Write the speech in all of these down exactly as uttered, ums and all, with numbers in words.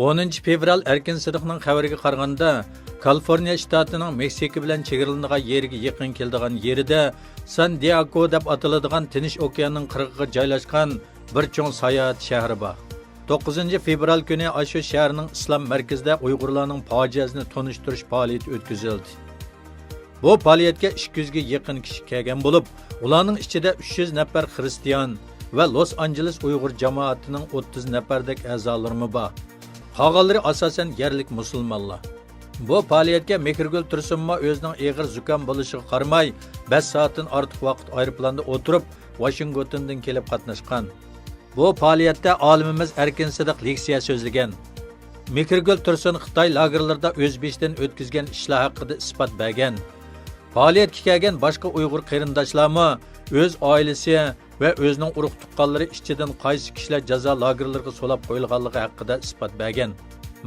ئونىنچى فېۋرال ئەركىن سىدىقنىڭ خەۋىرىگە قارىغاندا، كالىفورنىيە شتاتىنىڭ مېكسىكا بىلەن چېگرىلىنىدىغان يېرىگە يېقىن كېلىدىغان يېرىدە سان دىئاگو دەپ ئاتىلىدىغان تىنچ ئوكياننىڭ قىرغىقىغا جايلاشقان بىر چوڭ ساياھەت شەھىرى بار. توققۇزىنچى فېۋرال كۈنى ئاشۇ شەھەرنىڭ ئىسلام مەركىزىدە ئۇيغۇرلارنىڭ پاجىئەسىنى تونۇشتۇرۇش پائالىيىتى ئۆتكۈزۈلدى. بۇ پائالىيەتكە ئىككى يۈزگە يېقىن كىشى كەلگەن بولۇپ، ئۇلارنىڭ ئىچىدە ئۈچ يۈز نەپەر خىرىستىيان ۋە لوس ئانژېلېس ئۇيغۇر جامائىتىنىڭ ئوتتۇز نەپەردەك ئەزالىرىمۇ بار. قالغانلىرى ئاساسەن يەرلىك مۇسۇلمانلار. بۇ پائالىيەتكە مېھرىگۈل تۇرسۇنمۇ ئۆزىنىڭ ئېغىر زۇكام بولۇشىغا قارىماي، بەش سائەتتىن ئارتۇق ۋاقىت ئايروپىلاندا ئولتۇرۇپ، ۋاشىنگتوندىن كېلىپ قاتناشقان. بۇ پائالىيەتتە ئالىمىمىز ئەركىن سىدىق لېكسىيە سۆزلىگەن. مېھرىگۈل تۇرسۇن خىتاي لاگېرلىرىدا ئۆز بېشىدىن ئۆتكۈزگەن ئىشلار ھەققىدە ئىسپات بەرگەن. پائالىيەتكە كەلگەن باشقا ئۇيغۇر قېرىنداشلارمۇ ئۆز ئائىلىسى ۋە ئۆزىنىڭ ئۇرۇق-تۇغقانلىرى ئىچىدىن قايسى كىشىلەر جازا لاگېرلىرىغا سولاپ قويۇلغانلىقى ھەققىدە ئىسپات بەرگەن.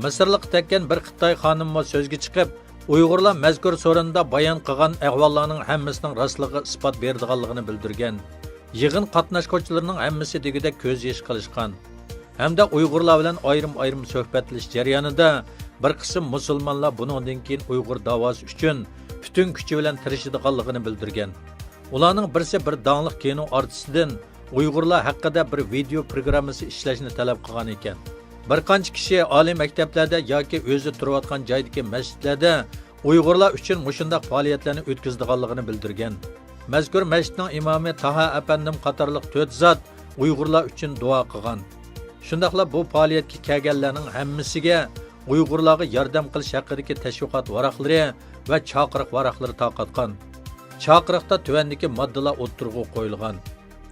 مىسىرلىققا تەگكەن بىر خىتاي خانىممۇ سۆزگە چىقىپ، ئۇيغۇرلار مەزكۇر سورۇندا بايان قىلغان ئەھۋاللارنىڭ ھەممىسىنىڭ راستلىقىغا ئىسپات بېرىدىغانلىقىنى بىلدۈرگەن. يىغىن قاتناشقۇچىلىرىنىڭ ھەممىسى دېگۈدەك كۆز يېشى قىلىشقان ھەمدە ئۇيغۇرلار بىلەن ئايرىم-ئايرىم سۆھبەتلىشىش جەريانىدا بىر قىسىم مۇسۇلمانلار بۇنىڭدىن كېيىن ئۇيغۇر داۋاسى ئۈچۈن پۈتۈن كۈچى بىلەن تىرىشىدىغانلىقىنى بىلدۈرگەن. ئۇلارنىڭ بىرسى بىر داڭلىق كىنو ئارتىسىدىن ئۇيغۇرلار ھەققىدە بىر ۋىدېئو پروگراممىسى ئىشلەشنى تەلەپ قىلغان ئىكەن. بىر قانچە كىشى ئالىي مەكتەپلەردە ياكى ئۆزى تۇرۇۋاتقان جايدىكى مەسچىتلەردە ئۇيغۇرلار ئۈچۈن مۇشۇنداق پائالىيەتلەرنى ئۆتكۈزىدىغانلىقىنى بىلدۈرگەن. مەزكۇر مەسچىتنىڭ ئىمامى تاھا ئەپەندىم قاتارلىق تۆت زات ئۇيغۇرلار ئۈچۈن دۇئا قىلغان. شۇنداقلا بۇ پائالىيەتكە كەلگەنلەرنىڭ ھەممىسىگە ئۇيغۇرلارغا ياردەم قىلىش ھەققىدىكى تەشۋىقات ۋاراقلىرى ۋە چاقىرىق ۋاراقلىرى تارقاتقان. چاقىرىقتا تۆۋەندىكى ماددىلار ئوتتۇرىغا قويۇلغان.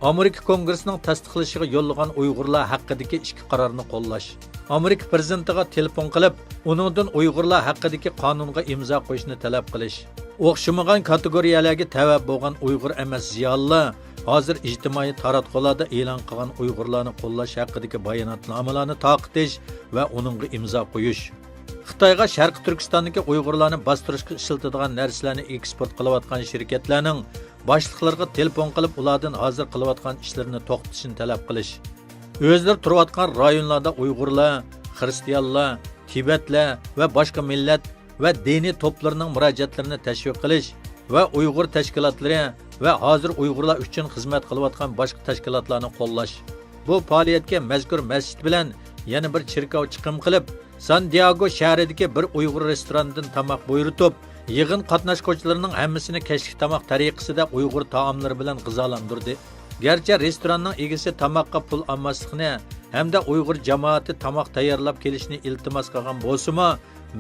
ئامېرىكا كونگرېسىنىڭ تەستىقلىشىغا يوللىغان ئۇيغۇرلار ھەققىدىكى ئىككى قارارنى قوللاش. ئامېرىكا پىرېزىدېنتىغا تېلېفون قىلىپ، ئۇنىڭدىن ئۇيغۇرلار ھەققىدىكى قانۇنغا ئىمزا قويۇشنى تەلەپ قىلىش. ئوخشىمىغان كاتېگورىيەلەرگە تەۋە بولغان ئۇيغۇر ئەمەس زىيالىيلار ھازىر ئىجتىمائىي تاراتقۇلاردا ئېلان قىلغان ئۇيغۇرلارنى قوللاش ھەققىدىكى باياناتنامىلارنى تارقىتىش ۋە ئۇنىڭغا ئىمزا قويۇش. خىتايغا شەرقىي تۈركىستاندىكى ئۇيغۇرلارنى باستۇرۇشقا ئىشلىتىدىغان نەرسىلەرنى ئېكسپورت قىلىۋاتقان شىركەتلەرنىڭ باشلىقلىرىغا تېلېفون قىلىپ، ئۇلاردىن ھازىر قىلىۋاتقان ئىشلىرىنى توختىتىشنى تەلەپ قىلىش. ئۆزلىرى تۇرۇۋاتقان رايونلاردا ئۇيغۇرلار، خىرىستىيانلار، تىبەتلەر ۋە باشقا مىللەت ۋە دىنىي توپلىرىنىڭ مۇراجىئەتلىرىنى تەشۋىق قىلىش ۋە ئۇيغۇر تەشكىلاتلىرى ۋە ھازىر ئۇيغۇرلار ئۈچۈن خىزمەت قىلىۋاتقان باشقا تەشكىلاتلارنى قوللاش. بۇ پائالىيەتكە مەزكۇر مەسچىت بىلەن يەنە بىر چېركاۋ چىقىم قىلىپ، سان دىياگو شەھىرىدىكى بىر ئۇيغۇر رېستورانىدىن تاماق بۇيرۇتۇپ، يىغىن قاتناشقۇچىلىرىنىڭ ھەممىسىنى كەچلىك تاماق تەرىقىسىدە ئۇيغۇر تائاملىرى بىلەن غىزالاندۇردى. گەرچە رېستوراننىڭ ئىگىسى تاماققا پۇل ئالماسلىقنى ھەمدە ئۇيغۇر جامائىتى تاماق تەييارلاپ كېلىشنى ئىلتىماس قىلغان بولسىمۇ،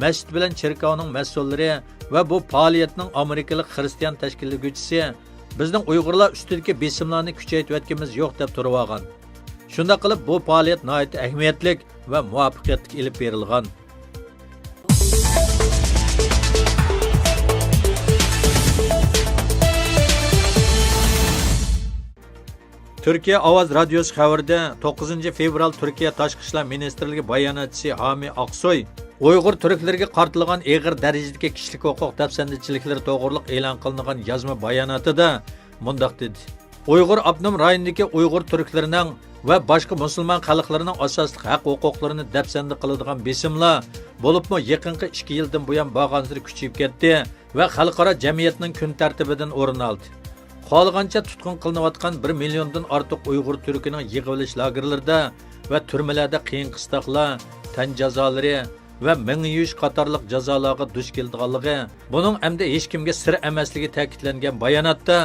مەسچىت بىلەن چېركاۋنىڭ مەسئۇللىرى ۋە بۇ پائالىيەتنىڭ ئامېرىكىلىق خىرىستىيان تەشكىللىگۈچىسى، بىزنىڭ ئۇيغۇرلار ئۈستىدىكى بېسىملارنى كۈچەيتىۋەتكىنىمىز يوق، دەپ تۇرۇۋالغان. شۇنداق قىلىپ، بۇ پائالىيەت ناھايىتى ئەھمىيەتلىك ۋە مۇۋەپپەقىيەتلىك ئېلىپ بېرىلغان. تۈركىيە ئاۋاز رادىيوسى خەۋىرىدە، توققۇزىنچى فېۋرال تۈركىيە تاشقى ئىشلار مىنىستىرلىكى باياناتچىسى ھامى ئاقسوي ئۇيغۇر تۈركلىرىگە قارىتىلغان ئېغىر دەرىجىدىكى كىشىلىك ھوقۇق دەپسەندىچىلىكلىرى توغرۇلۇق ئېلان قىلىنغان يازما باياناتىدا مۇنداق دېدى: ئۇيغۇر ئاپتونوم رايونىدىكى ئۇيغۇر تۈركلىرىنىڭ ۋە باشقا مۇسۇلمان خەلقلىرىنىڭ ئاساسلىق ھەق ھوقۇقلىرىنى دەپسەندە قىلىدىغان بېسىملار، بولۇپمۇ يېقىنقى ئىككى يىلدىن بۇيان بارغانسېرى كۈچىيىپ كەتتى ۋە خەلقئارا جەمئىيەتنىڭ كۈن تەرتىپىدىن ئورۇن ئالدى. خالىغانچە تۇتقۇن قىلىنىۋاتقان بىر مىليوندىن ئارتۇق ئۇيغۇر تۈركىنىڭ يىغىۋېلىش لاگېرلىرىدا ۋە تۈرمىلەردە قىيىن قىستاقلار، تەن جازالىرى ۋە مېڭە يۇيۇش قاتارلىق جازالارغا دۇچ كېلىدىغانلىقى، بۇنىڭ ئەمدى ھېچكىمگە سىر ئەمەسلىكى تەكىتلەنگەن باياناتتا،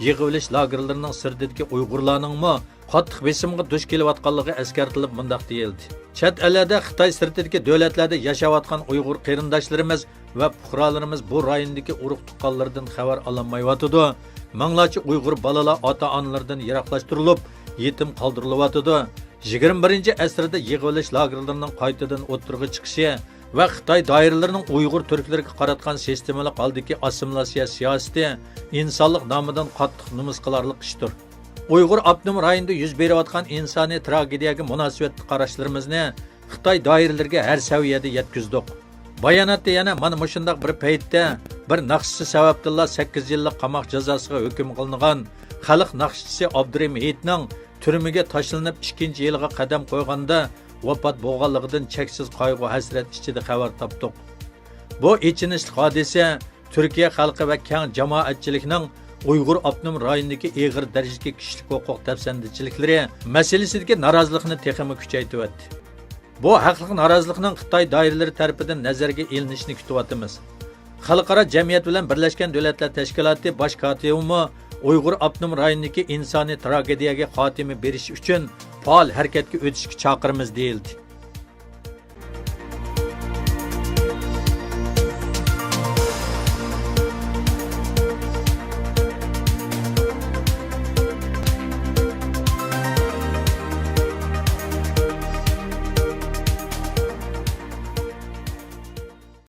يىغىۋېلىش لاگېرلىرىنىڭ سىرتىدىكى ئۇيغۇرلارنىڭمۇ قاتتىق بېسىمغا دۇچ كېلىۋاتقانلىقى ئەسكەرتىلىپ، مۇنداق دېيىلدى: چەت ئەللەردە، خىتاي سىرتىدىكى دۆلەتلەردە ياشاۋاتقان ئۇيغۇر قېرىنداشلىرىمىز ۋە پۇقرالىرىمىز بۇ رايوندىكى ئۇرۇق-تۇغقانلىرىدىن خەۋەر ئالالمايۋاتىدۇ. مىڭلارچە ئۇيغۇر بالىلار ئاتا-ئانىلىرىدىن يىراقلاشتۇرۇلۇپ، يېتىم قالدۇرۇلۇۋاتىدۇ. يىگىرمە بىرىنچى ئەسىردە يىغىۋېلىش لاگېرلىرىنىڭ قايتىدىن ئوتتۇرىغا چىقىشى ۋە خىتاي دائىرىلىرىنىڭ ئۇيغۇر تۈركلىرىگە قاراتقان سىستېمىلىق ھالدىكى ئاسسىمىلياتسىيە سىياسىتى ئىنسانلىق نامىدىن قاتتىق نومۇس قىلارلىق ئىشتۇر. ئۇيغۇر ئاپتونوم رايونىدا يۈز بېرىۋاتقان ئىنسانىي تراگېدىيەگە مۇناسىۋەتلىك قاراشلىرىمىزنى خىتاي دائىرىلىرىگە ھەر سەۋىيەدە يەتكۈزدۇق. باياناتتا يەنە مانا مۇشۇنداق بىر پەيتتە بىر ناخشىچى سەۋەبتىنلا سەككىز يىللىق قاماق جازاسىغا ھۆكۈم قىلىنغان خەلق ناخشىچىسى ئابدۇرېھىم ھېيتنىڭ تۈرمىگە تاشلىنىپ ئىككىنچى يىلىغا قەدەم قويغاندا، ۋاپات بولغانلىقىدىن چەكسىز قايغۇ-ھەسرەت ئىچىدە خەۋەر تاپتۇق. بۇ ئېچىنىشلىق ھادىسە تۈركىيە خەلقى ۋە كەڭ جامائەتچىلىكنىڭ ئۇيغۇر ئاپتونوم رايونىدىكى ئېغىر دەرىجىدىكى كىشىلىك ھوقۇق دەپسەندىچىلىكلىرى مەسىلىسىدىكى نارازىلىقنى تېخىمۇ كۈچەيتىۋەتتى. بۇ ھەقلىق نارازىلىقنىڭ خىتاي دائىرىلىرى تەرىپىدىن نەزەرگە ئېلىنىشىنى كۈتۈۋاتىمىز. خەلقئارا جەمئىيەت بىلەن بىرلەشكەن دۆلەتلەر تەشكىلاتى باش كاتىپىمۇ ئۇيغۇر ئاپتونوم رايونىدىكى ئىنسانىي تراگېدىيەگە خاتىمە بېرىش ئۈچۈن پائال ھەرىكەتكە ئۆتۈشكە چاقىرىمىز، دېيىلدى.